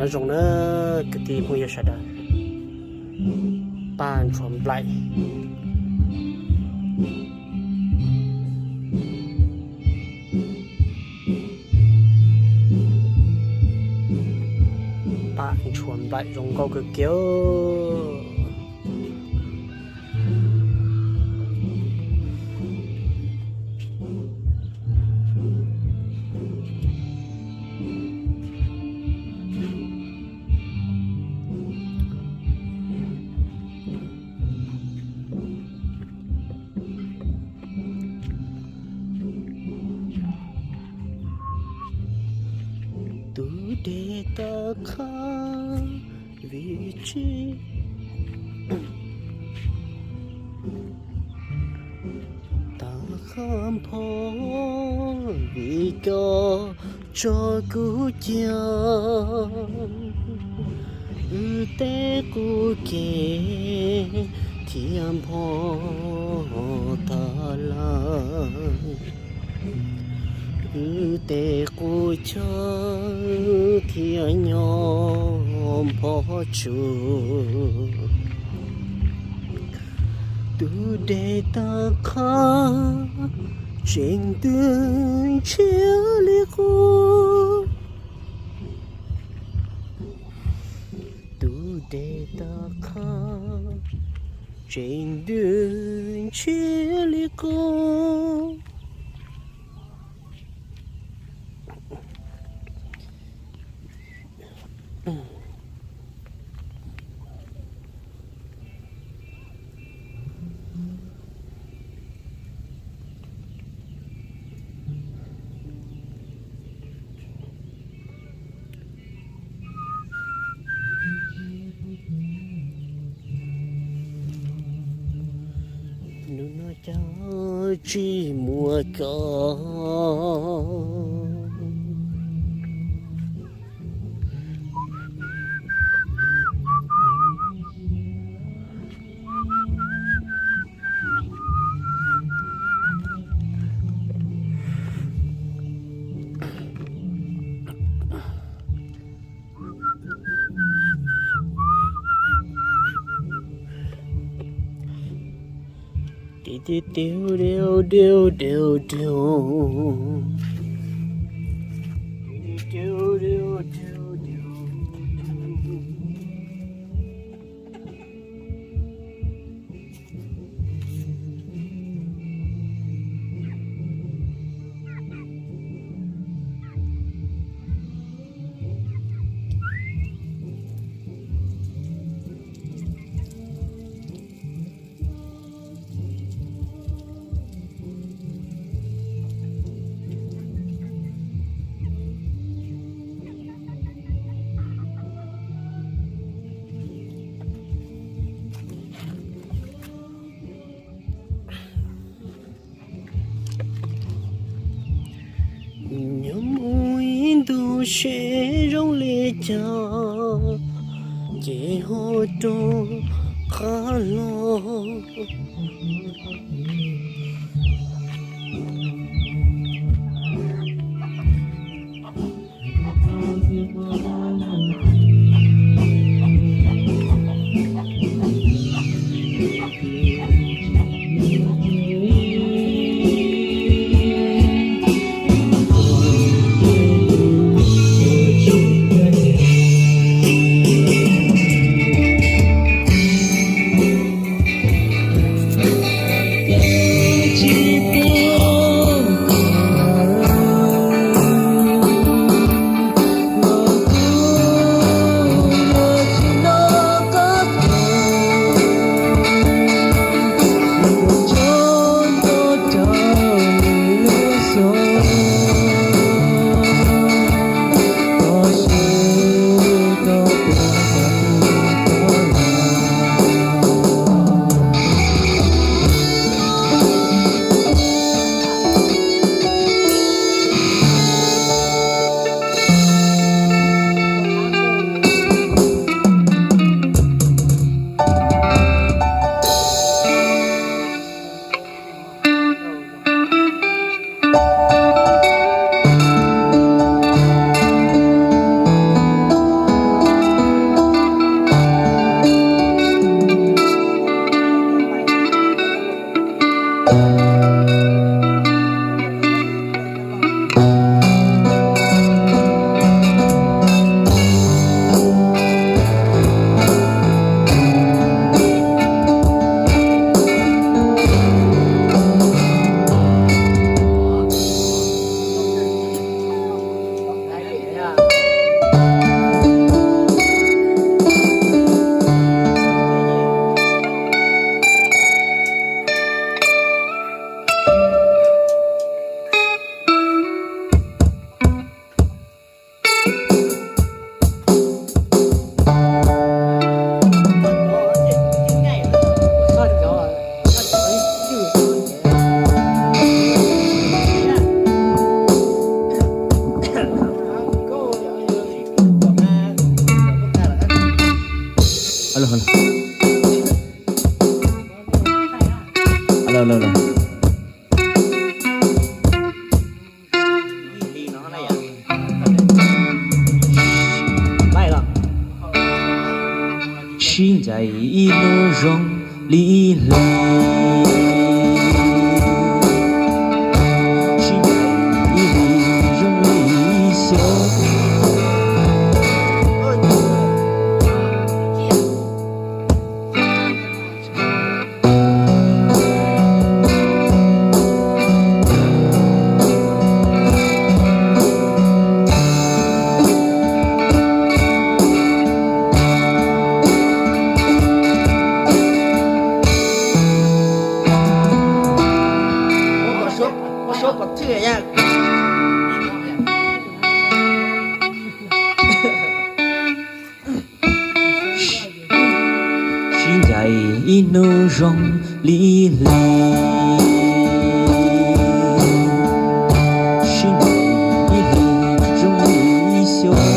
Nyob zoo na kwv tij phooj ywg sawv daws. Paj ntshua nplaim. Paj ntshua nplaim zoo nkauj kawg kiag. Tus dej tawm qhov vim tsis tawm qhov npho vim koj tso kuv ciaj. Wb tej qub kev thiaj npho tag lawm. Wb tej qub chaw thiaj nyob npho tsuj. Tus dej tawm qhov tseem ntws ntshiab li qub. Tus dej tawm qhov tseem ntws ntshiab li qub. Hnub no cas tsis muaj koj. Tiv tiv tiv diu diu diu diu. Tiv tiv diu diu diu diu. Nyob mus ib ntus seb zoo li cas, ces ho rov qab los. Sib ncaim ib hnub zoo li ib hlis, sib ncaim ib hlis zoo li ib xyoos. Sib ncaim ib hnub zoo li ib hlis, sib ncaim ib hlis zoo li ib xyoos.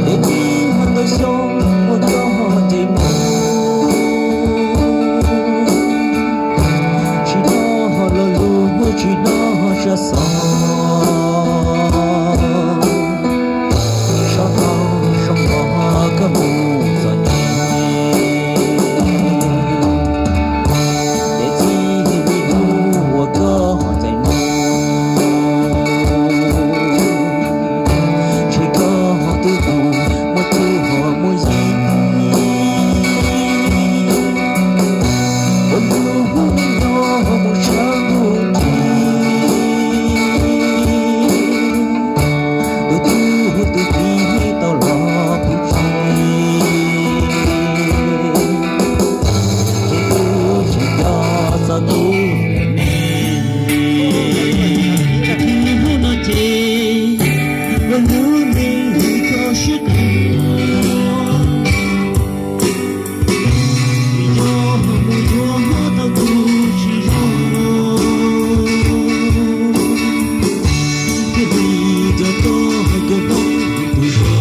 Peb nyob ntau xyoo ua koj nce mus, tsis hnov lo lus, tsis hnov sab xov. Sab tau zoo mov koj mus txog tsev, peb txij li hnub uas koj txais mus, ntshe koj twb mus muaj tub muaj yim. Ua ntu hnub nyoog mus sawv ntuj nrig, tus tub tus kiv tau los pub tsev, ces kuv tsis nco txog tus me. Hnub no ces ua lub neej hwm koj siab kawg. Yog mus yuav tau tus tsis zoo, thiaj li nco koj hais koj poob tus zoo.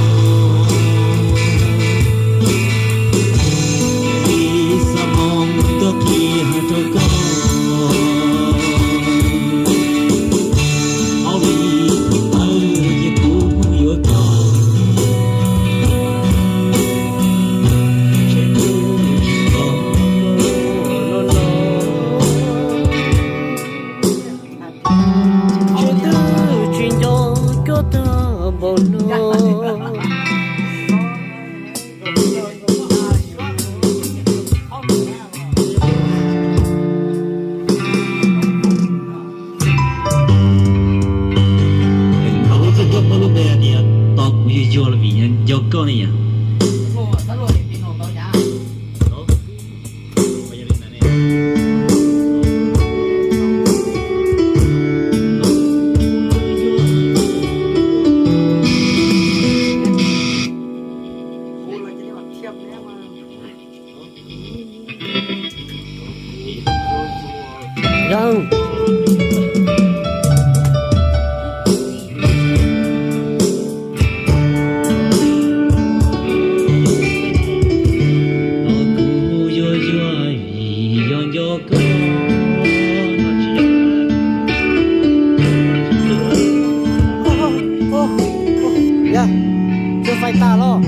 Cia li xa moo tuaj qhia rau koj, hauj lwm tawm ces kuv yuav koj. Tsis twb tsis nco koj tag npaum no. Thaum ub txoj koj muaj lub npe tias tos kuv yuag yuag los vim nco koj ne yom. Yog, tsis fais tas los?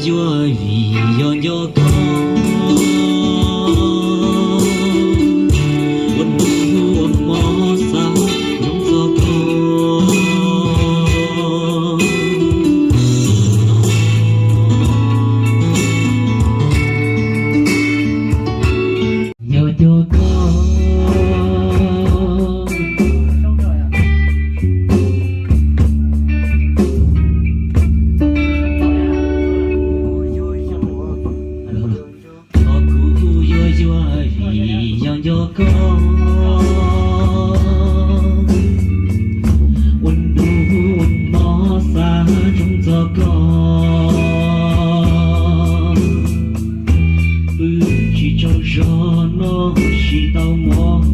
Yuav vim yog nco koj, ua ntuj ua hmo xav zoo txog koj. Yog cov koj, thov kuv yuav yuav vim yog nco koj, ua ntuj ua hmo xav zoo txog koj. Pw tsis tsaug zog no tsis tau mov,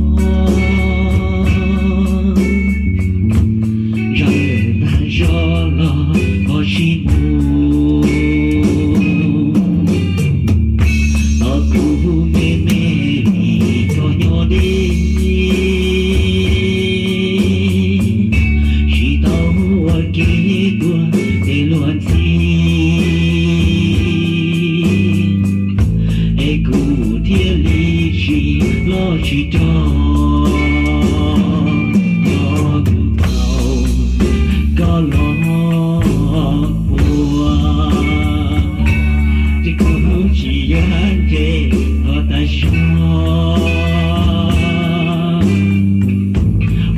zaum tag zog los ho tsis mus. Thov kuv me me li koj nyob deb, tsis tau ua kev tuag tej luag ntxhi, es kuv thiaj li tsis loj tsis rog. Yog kuv tau koj los ua, ces kuv tsis yuav nce los tas zog,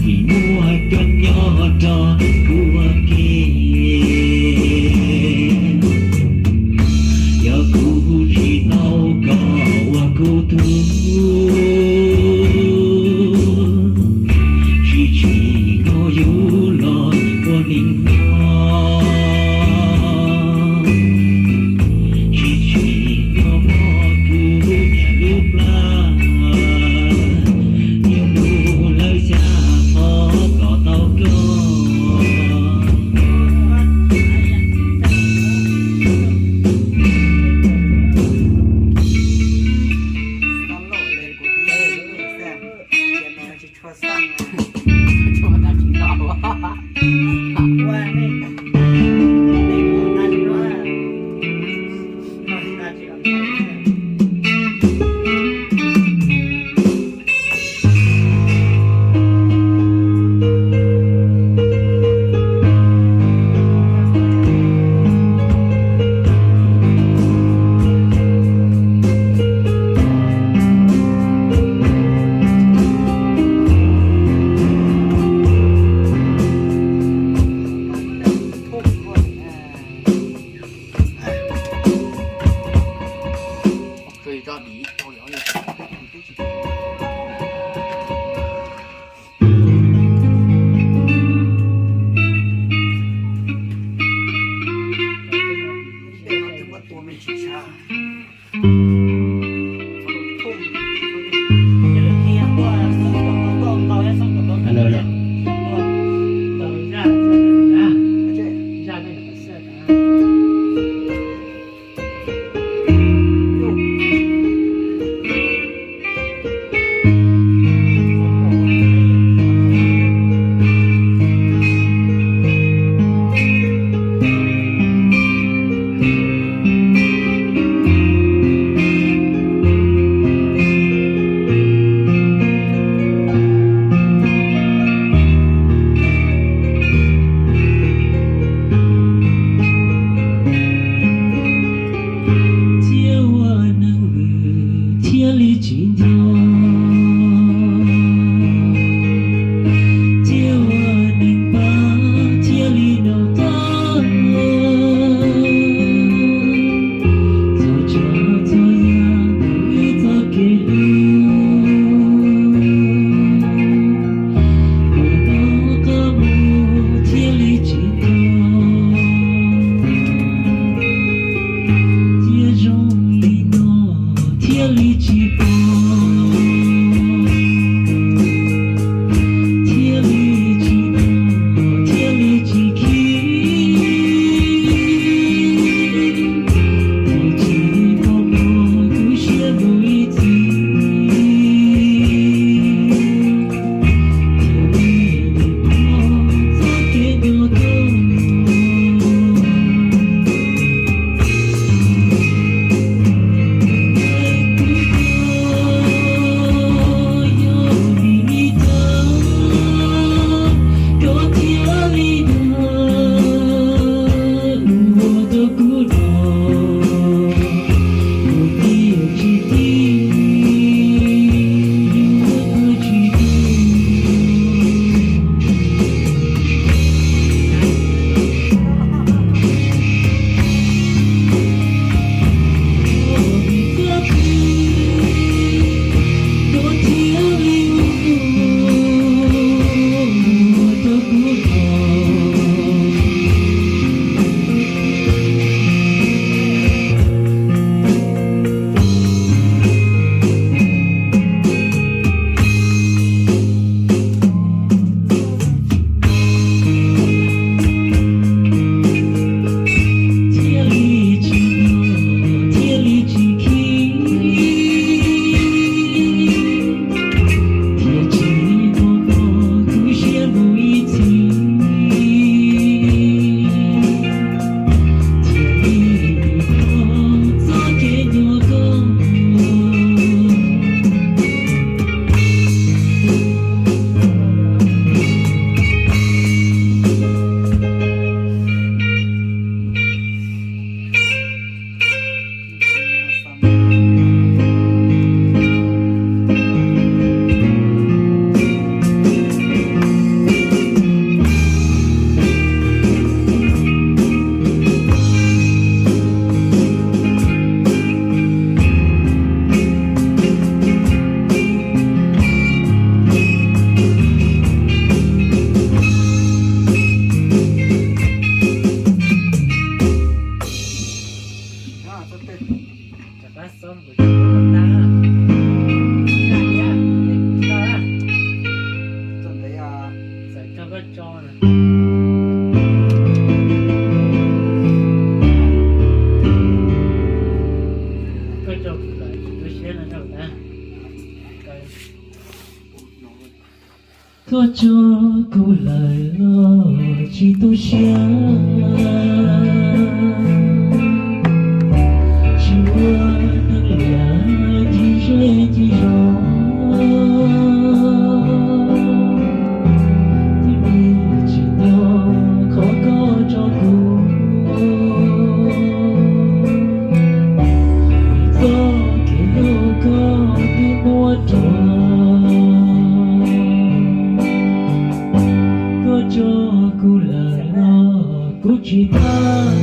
vim muaj koj nyob rau kuv ua ke. Yog kuv tsis tau koj ua kuv tug, tsis tsim nyog yus los ua neeg nyob, tsis tsim nyog mob kuv lub niam lub plab, niaj hnub lawv xav thov kom tau koj. Tso kuv lawm los tsis tu siab, tsis ua neeg liam ncig zej ncig zos, thiab tsis nco qhov koj tso kuv. Txoj kev hlub koj twb muab rau, koj tso kuv lawm los kuv tsis thab.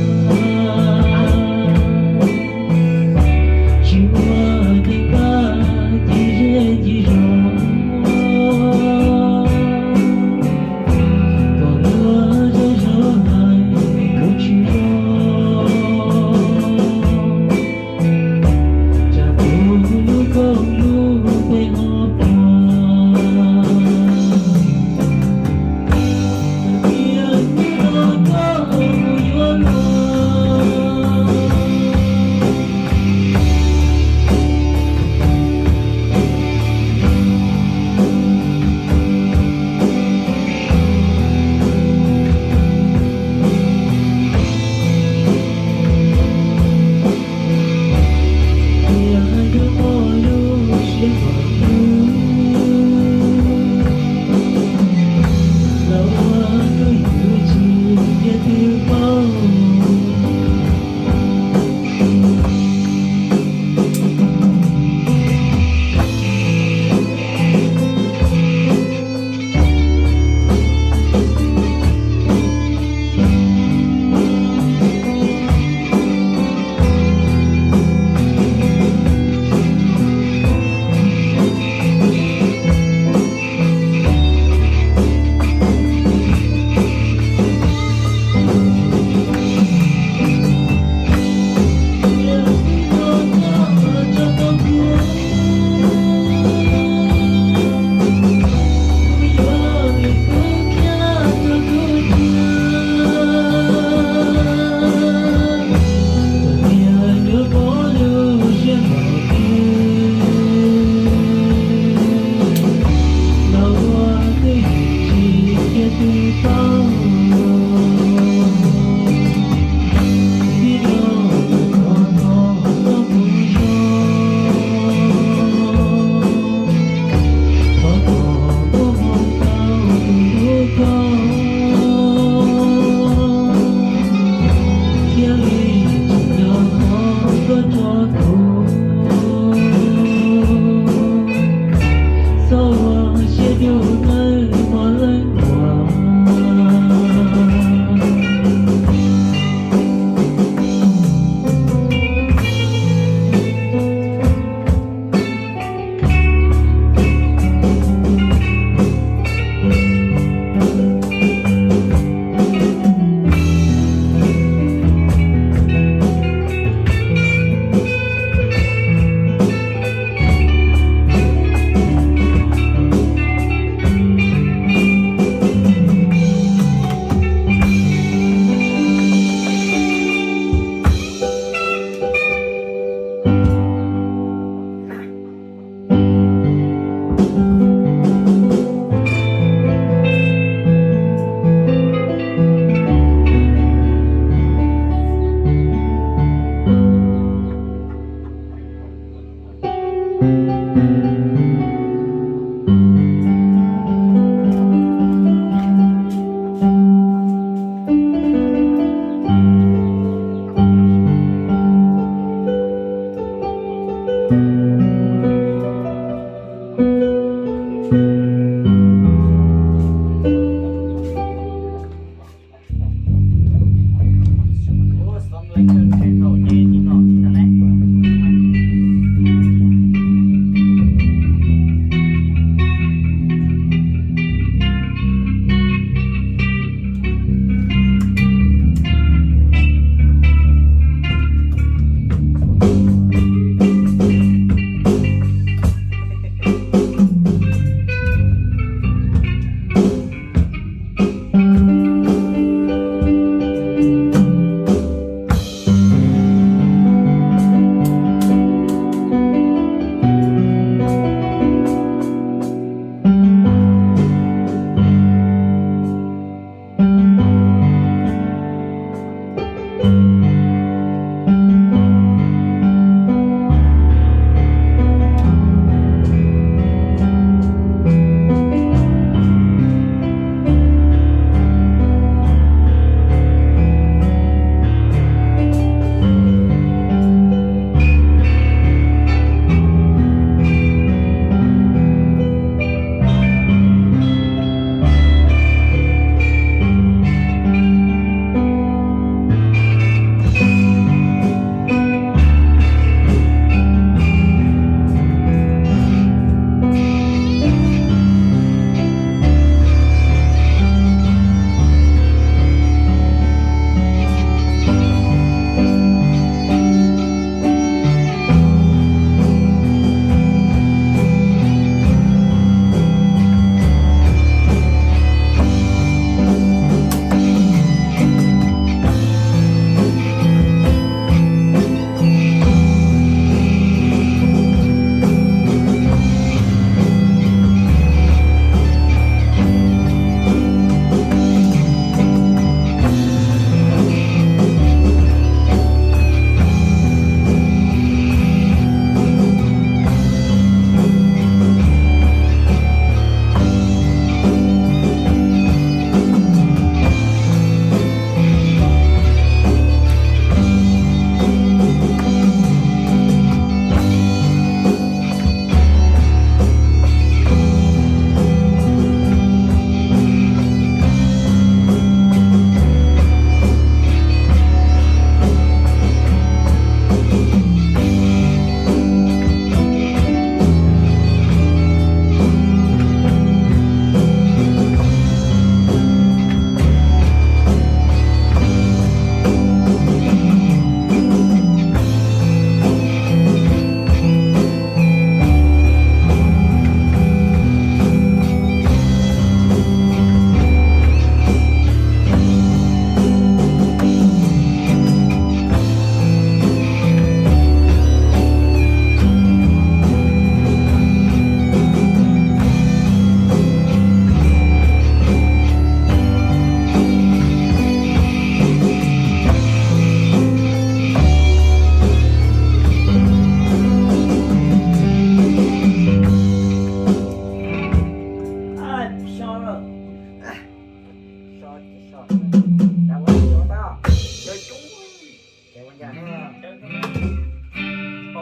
Pom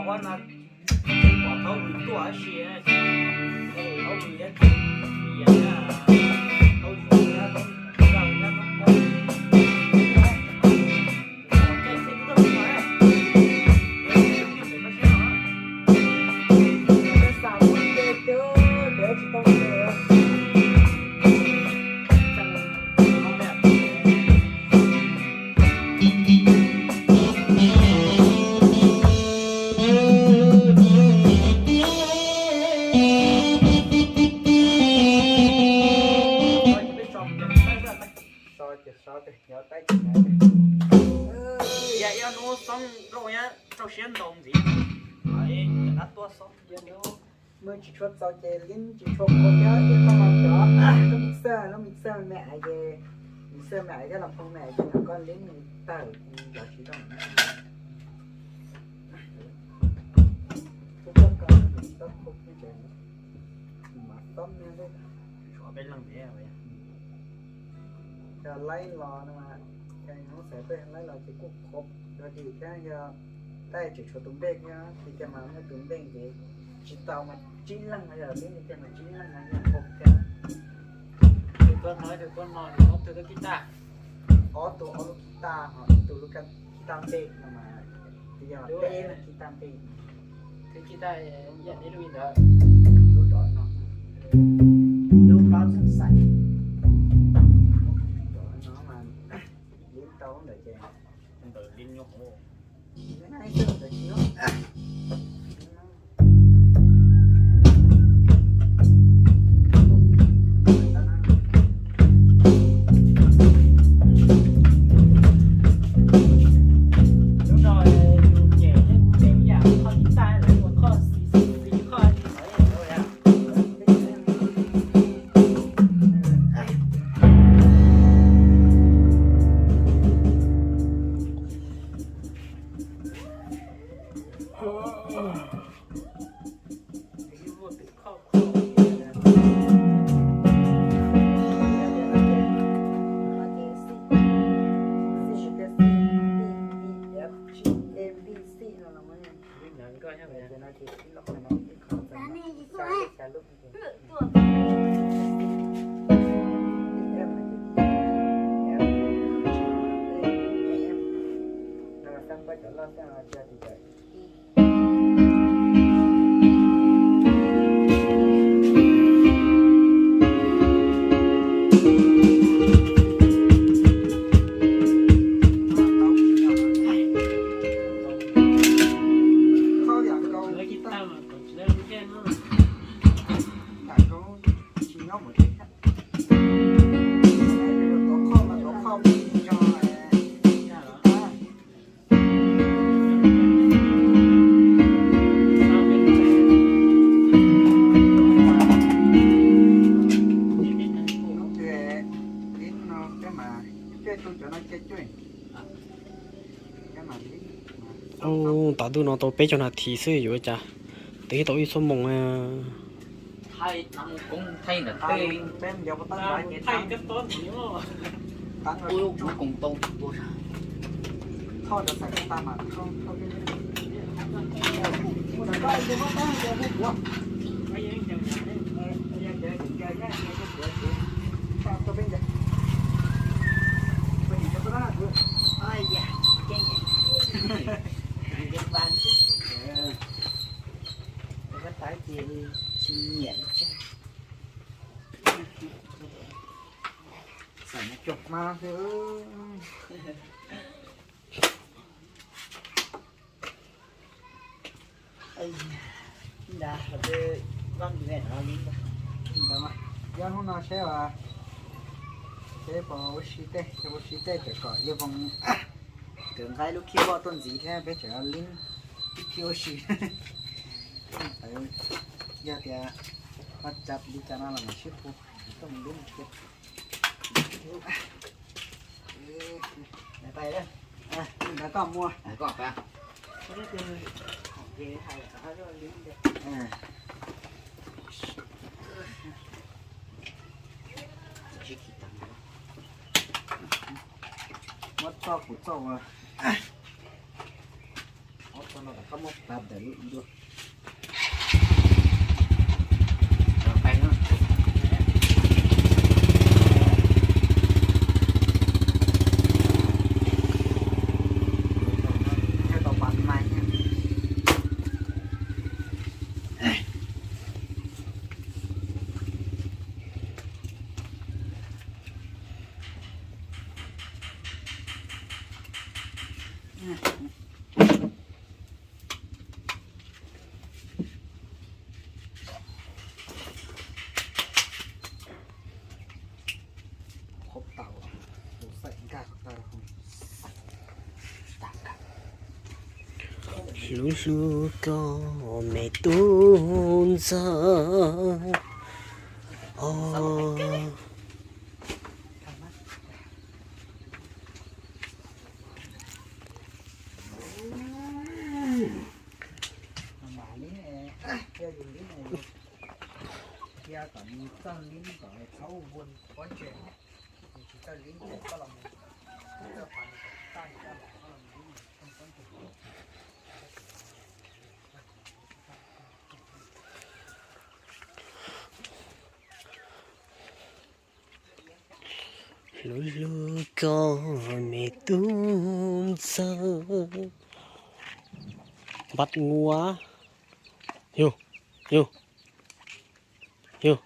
huab no, pom thaub vwm tuaj tab sis thaub vwm thiab, Yog ib ob hnub xoob nrauj, rau siab ntaus ntxiv, rov tuaj xoob. Muaj tsis tshua txaus ces lib tsis tshua khuv thiab, ces koj los cov lub mixer, lub mixer me me es, mixer me me thiab los phoo me ces nws koj lib nws tawg cov tsis zoo. Kuv koj koj tsis tau khuv ces mas txob me li. Yog laib los no mas, yog hnub xav peb laib los ces kuj khuv dog dig thiab, yog laib tseem tshuav tus npej thiab, tiag tiag mas muaj tus npej ces tsis tau mas tsib leeg, yog lib tiag tiag mas tsib leeg mas yog khuv thiab. Tus tuaj no, tus tuaj no, ob tug tuaj kis tas, ob tug ob lub kis tas, ho ib tug lub kis tas npej no mas, yog peb leeg kis tas npej. Twb tsis tas yam li lub ntawd, lub rov no, lub plaub txheem xais, rov no mas li tau ntawd ces ntawd li nyuaj hauv. Lub no yus nyem yeej nyem ib yam qhov tsis tas lawv ua qhov xis xis qhov tsis tau. Ub, tav ntuj no tau peb caug nas this xwb yuav ua cas twb tau ib xuab moos. Xav nyuam cuag hmab xwb. Nrad hov twb vaj nqis no li ntag. Yog hnub no seb as, seb puas ua si tej, yog ua si tej tseem kom yuav voos, kwv nqa lub khib voj tuaj ntxiv thiab peb tseem li khib ua si. Yog tias ua cas li cas no los mam sib hu, koj mus lub mus kiag. Ntawd koj muab. Muab txoj kuv txoj ua. Qhov muab pab ntawm lub ib duab. Pab no. Tau pab mai. Hlub hlub koj me tub ntxawg. Hlub hlub koj me tub ntxawg. Npab nguav. Yug, yug, yug.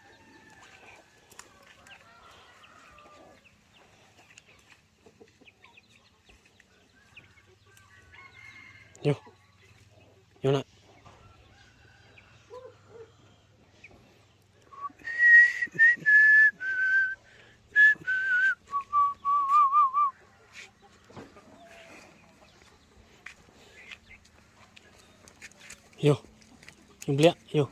Yog, yog lawm. Yog, yog npliaj yog.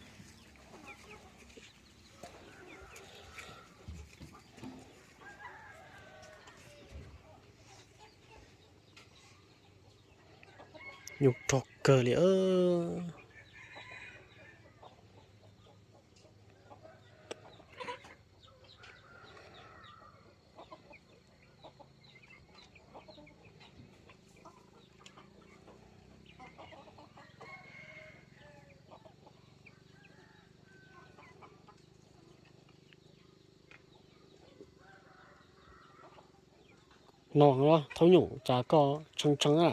Nyuj rog kawg li. No thaub nyuj cas koj tshee tshee na.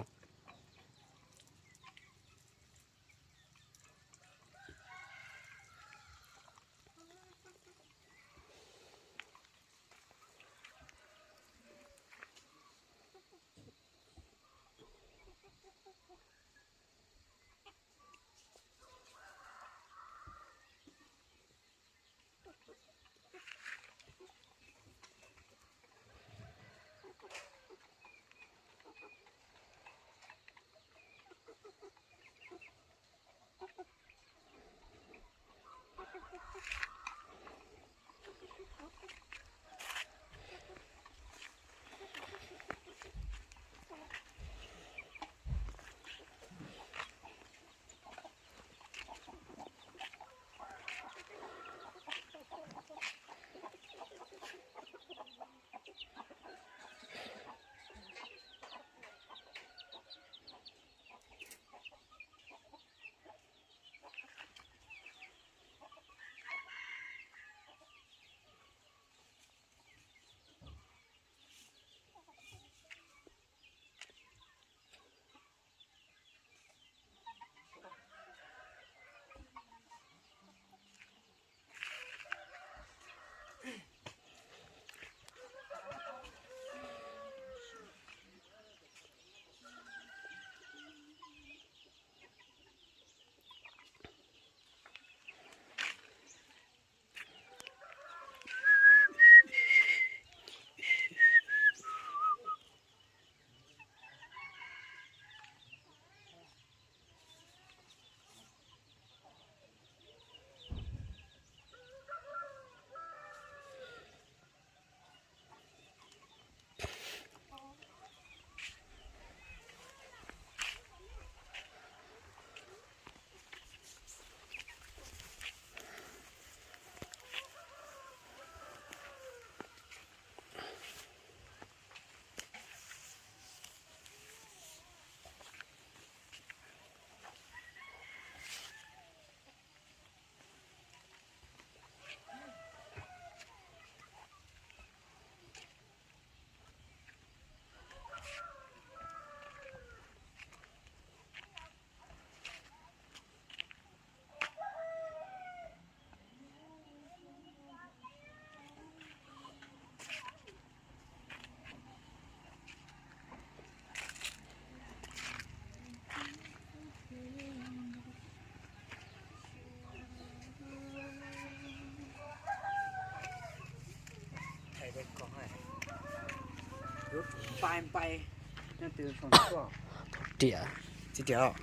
Riam. Txiv riam.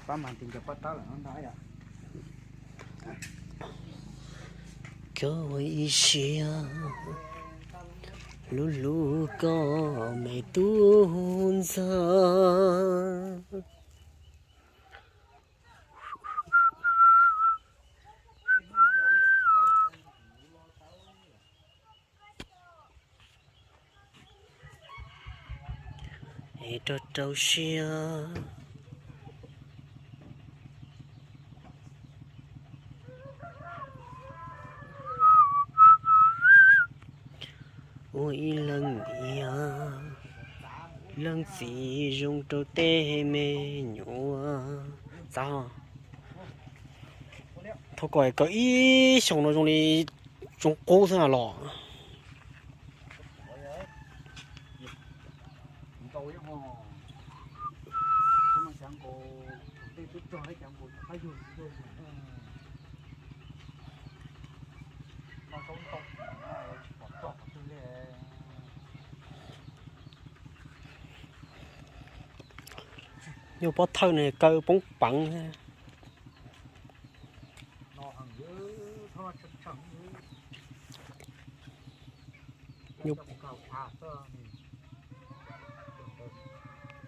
Pab mas ti ncaws pob tawb lawm no ntag. Koj ua ib siab hlub hlub koj me tub ntxawg. Es rau rau siab. Ua ib leeg niam leej txiv zoo rau tej me nyuam. Txav, thov kom kaw ib xyoos no zoo li zoo qub xwb los. Nyuj pob thawj no kaw poob peev.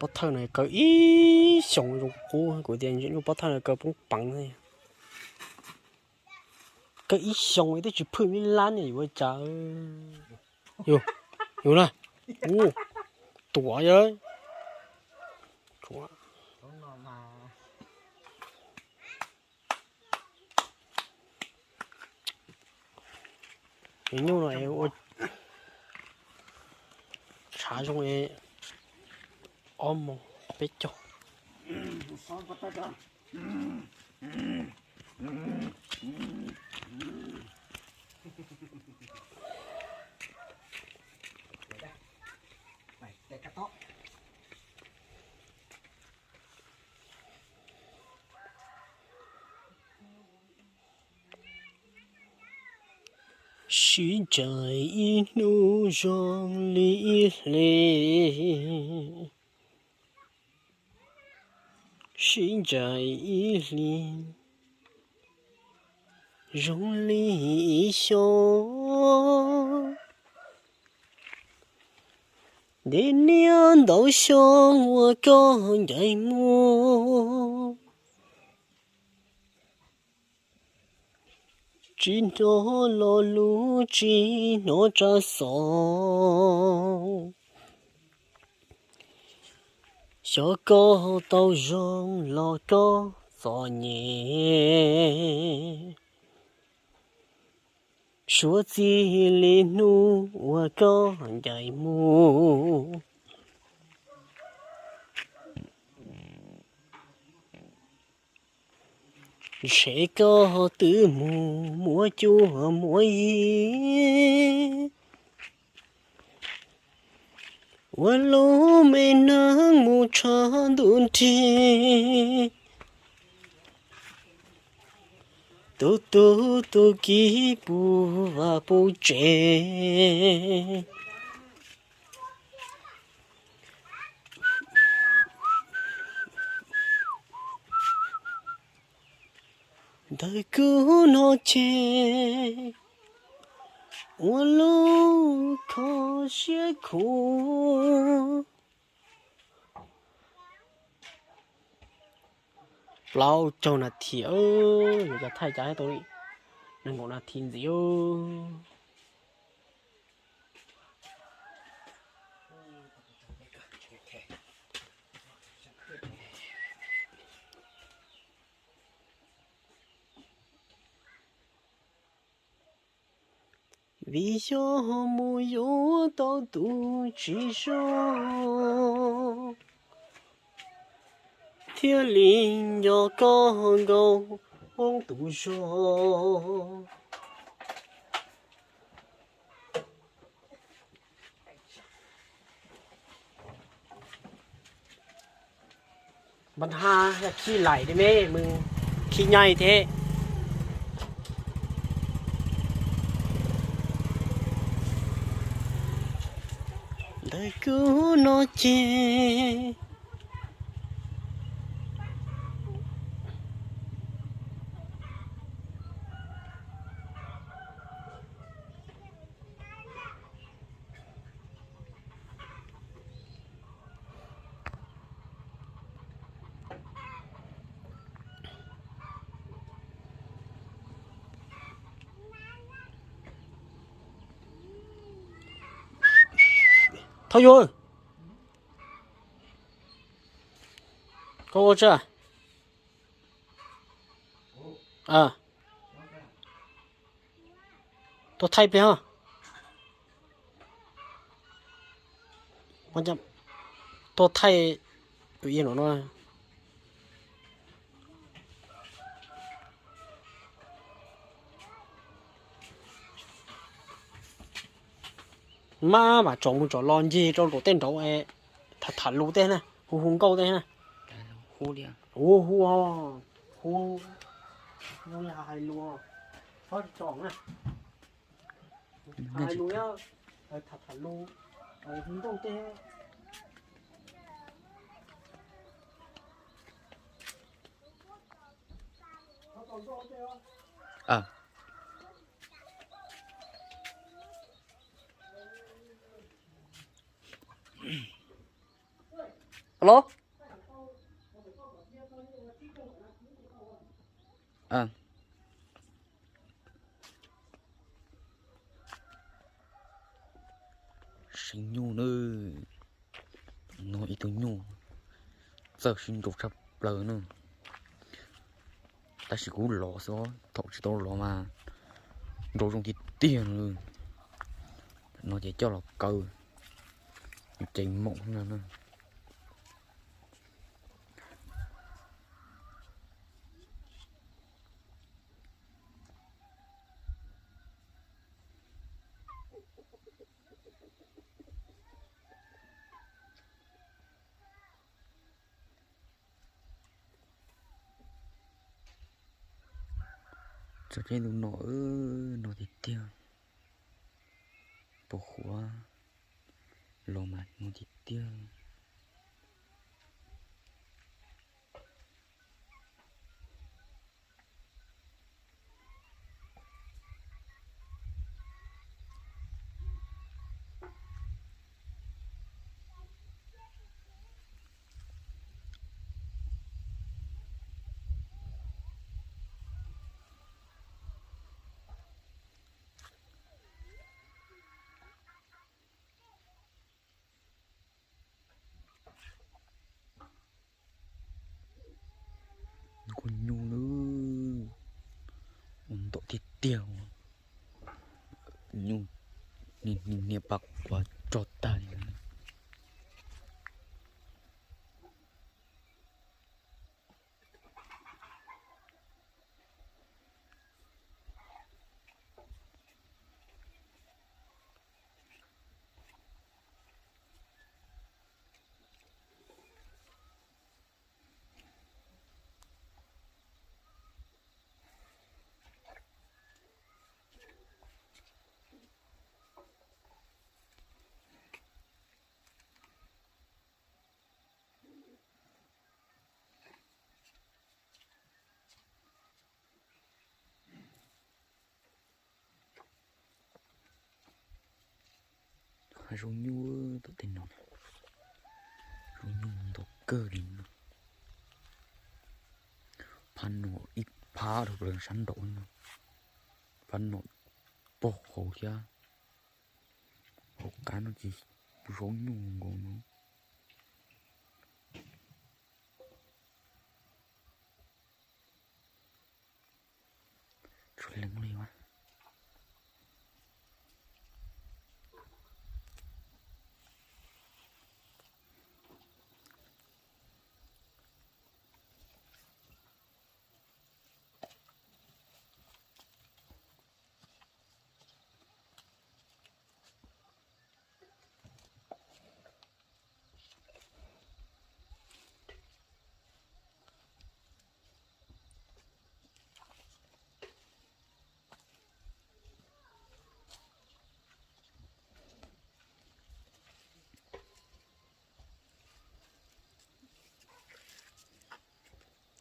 Pob thawj no kaw ib xyoos zoo qub, kuv tias nyuj pob thawj no kaw poob peev. Kaw ib xyoos twb tsis phwj me lab ne yuav ua cas. Yus, yus na, tuav yog. Nyuj no es ua tshav zoo es ob moos peb caug. Sib ncaim ib hnub zoo li ib hlis, sib ncaim ib hlis zoo li ib xyoos. Ntev niaj ntau xyoo uas koj ncaim mus, tsis hnov lo lus tsis hnov tsab xov, xyov koj tau zoo los koj txom nyem. Suav txij li hnub uas koj ncaim mus, ntshe koj twb mus muaj cuab muaj yig, ua lub me neeg mus tshav ntuj nrig, tu tu tu kib puv vaj puv tsev. Ntawm kuv no ces ua lub kho siab khuv. Plaub caug nas this, yuav cov thaij cas tau li nees nkaum nas this ntxiv. Vim yog mus yuav tau tus tsis zoo, thiaj li nco koj nkaus tus zog. Npab hab yog khib laim li me, mus khib nyaij thiab. Kuv no ces Thov yug, koj ua tsa. Tuaj thaij pliag ho. Tuaj thaij tus ia no no. Maj mam tsom mus tsom los ncig rau nraum tej nraud, tham tham lus tej na, hu hu nkauj tej na. Hu, hu, hu, hais lus, txhob tsom na. Hais lus, tham tham lus, hu nkauj tej. Alo. Seev nyuj na, no ib tug nyuj txawj sib nraus tshaj plaws na. Tab sis kuv los xwb, thaum tsis tau los mas nraus zoo tiag tiag li. No ces coj los kaw, ces moom na. Txog tej ntug no, no tiag tiag, pos huav los mas no tiag tiag. Kuv nyuj lawm, ua ntau tiag tiag, nyuj niag pab quav rog tag li. Hav zoov nyuj tom tej no, zoov nyuj ntau kawg li no. Phab no ib phab dhau plaws sab nraud no, phab no pog hauv thiab, hauv qab no ces zoov nyuj nkaus no. Tsuas leev li as.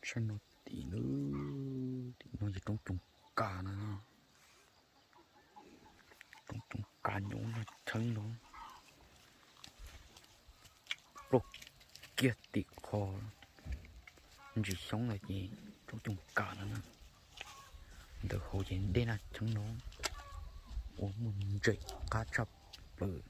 Saib no tim, tim no yog roob coom kas na, roob coom kas nyob nag cheeb no, ploj kiag tim qho ntsis xyoob lawm ces roob coom kas no na. Ntawm hauv ces dej nag cheeb no, ua muaj ntseem qab tshaj plaws.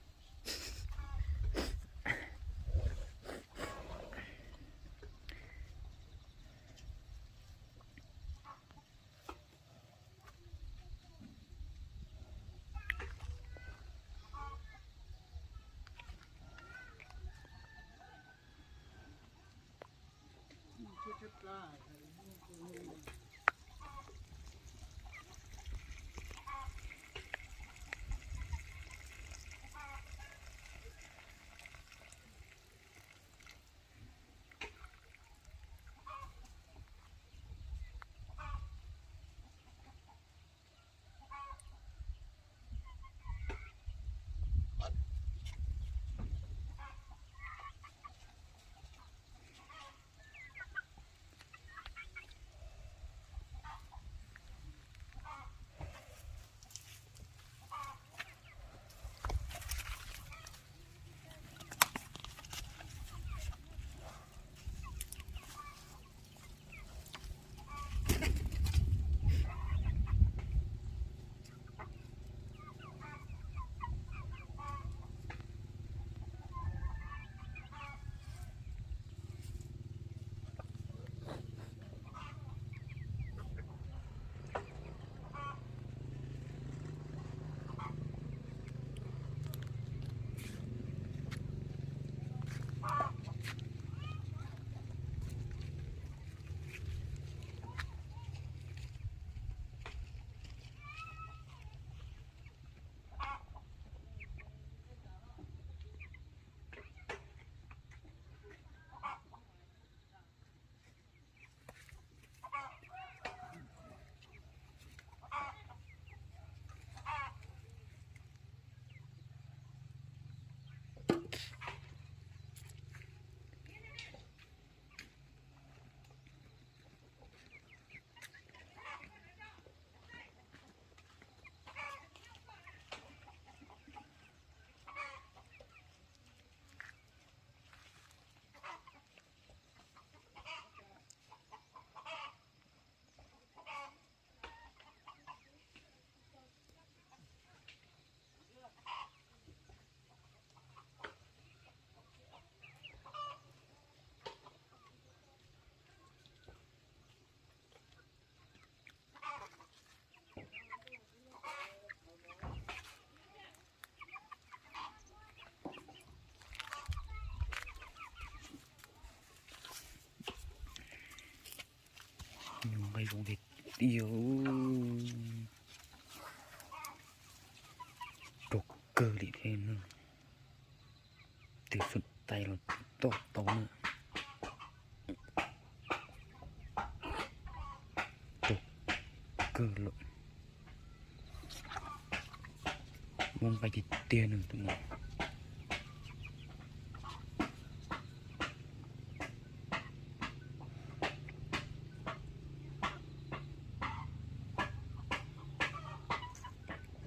Nqaij zoo tiag tiag, rog kawg li thiab na. Tus xum tais los toj tau na. Rog kawg lawm. Muaj nqaij tiag tiag na tus no.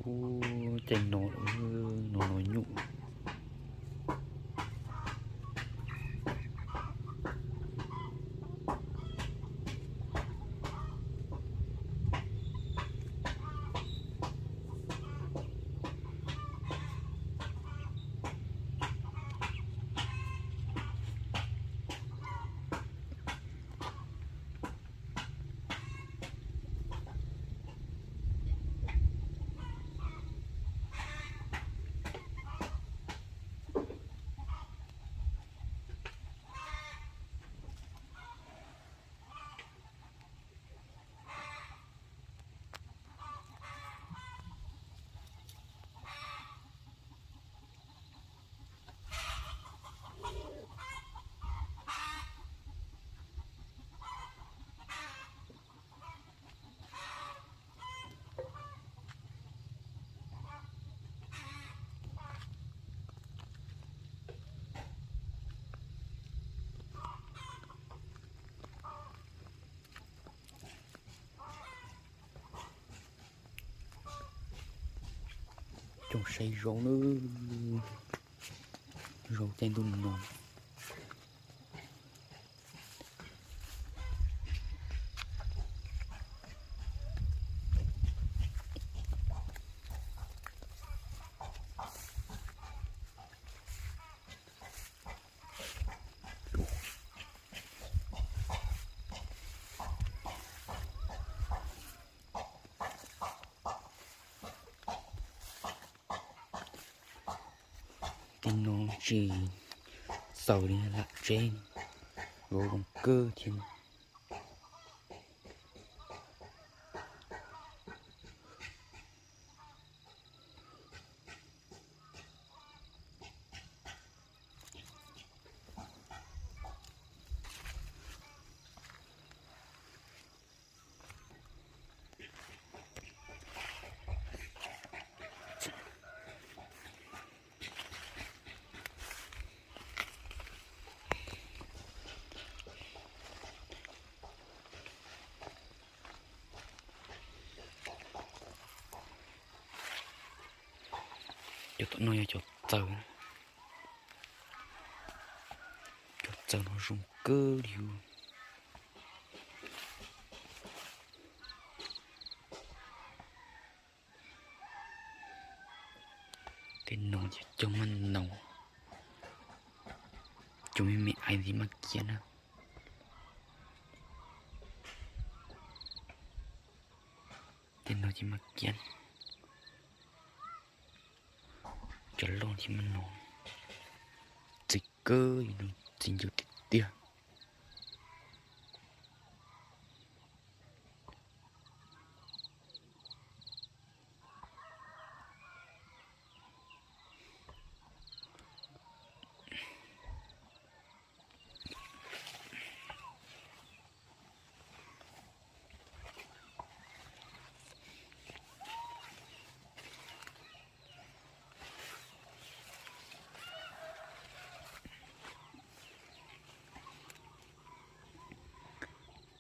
Ub, caij no, no no nyuj. Coj saib zaub nawb, zaub caij ntuj no. Tej no tsis txaus li lam tseb, zoo kawg thiab. Cov tom no yog cov txawv. Cov txawv no zoo kawg li. Tej no ces cog maj noos, cog me me ais ntxiv maj kiab na. Tej no ces maj kiab, cov loj thiab maj noos, txi kawg, txi ncw tiag tiag.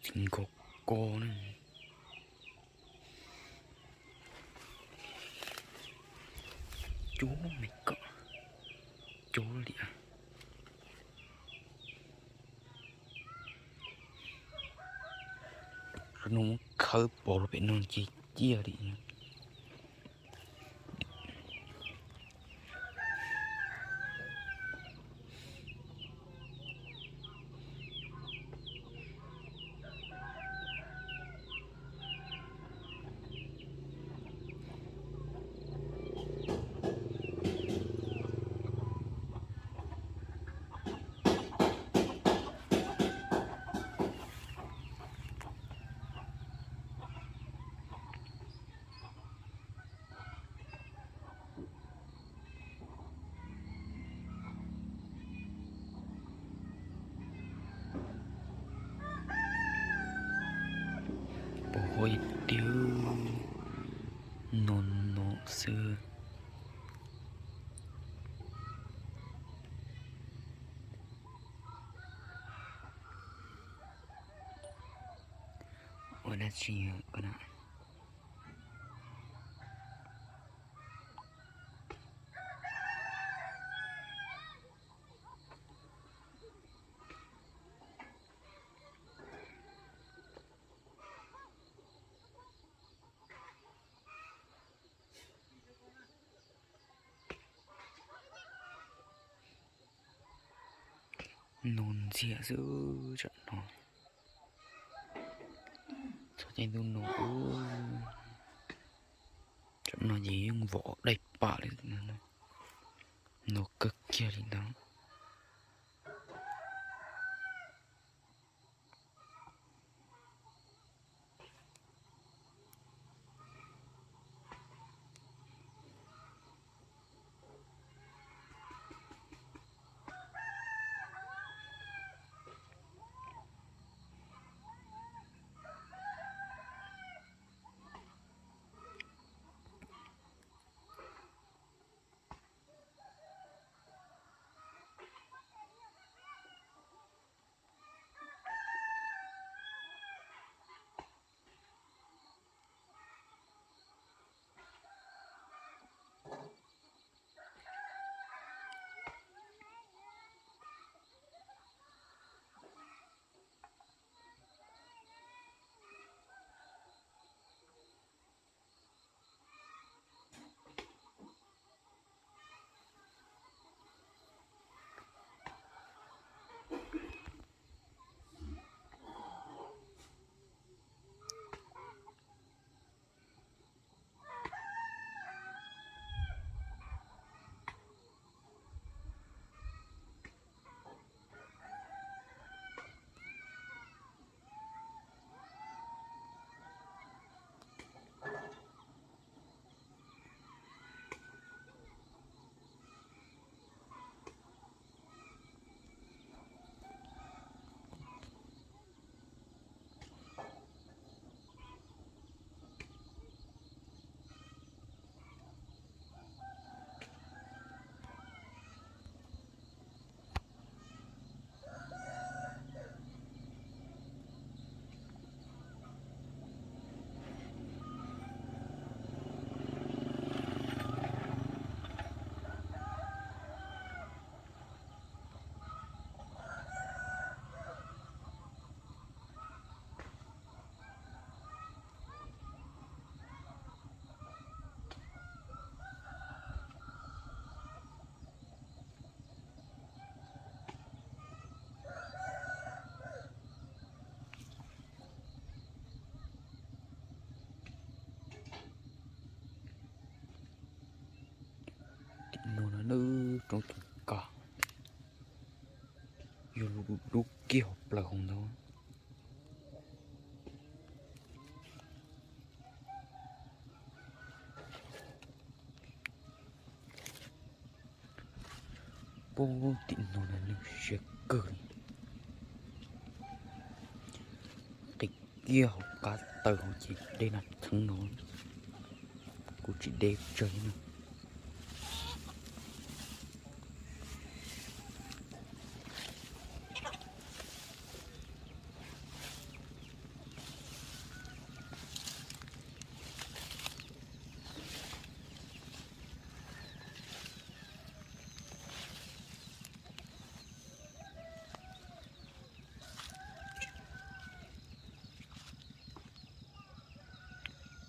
Txiv nkawd ko na. Cub me kom cub li. Nws muab khawb pov rau pem no ces ciaj li. Pos huab tiag, no no xwb. Ua dab tsi ko na? No ntxiag xwb tsam no. Txog caij ntuj no, tsam no ces yeej vov daim pam li no, no kawg kiag li ntawd. No na, nws roob tus ka, yog lub dub kiag hauv plaws hauv ntawd. Puag tim no na nws siab kawg li, qis kiag hauv qab taws hauv ces deb na theeb no, kuv tsis deb tsawg li na.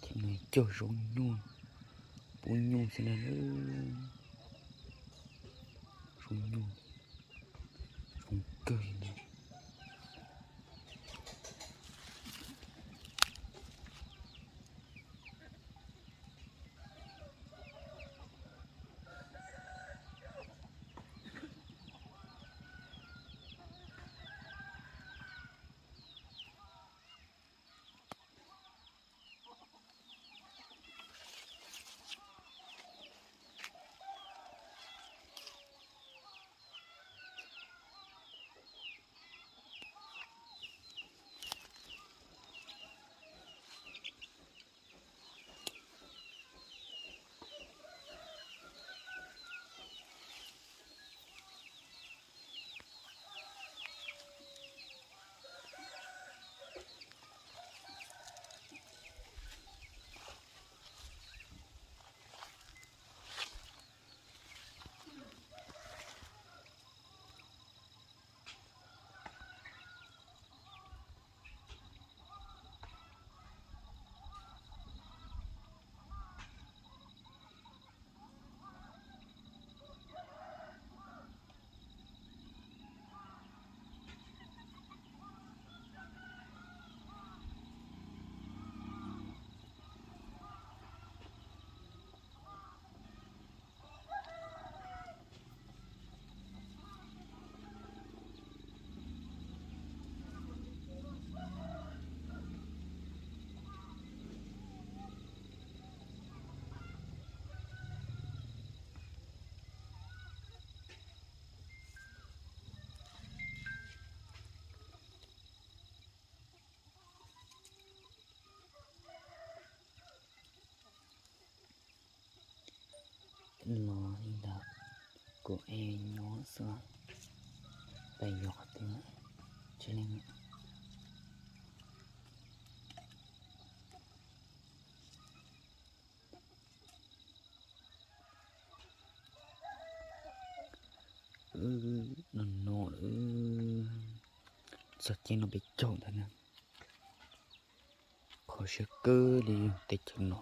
Ces nws cog zoo nyuj, pub nyuj xwb na. Zoo nyuj, zoo kawg li na. Los li ntawd, kuv es nyob xwb, peb yuav qhov twg tsis leej. No no, txog ceeb no peb caug ntawd na. Qhov siab kawg li yog teb chaws no.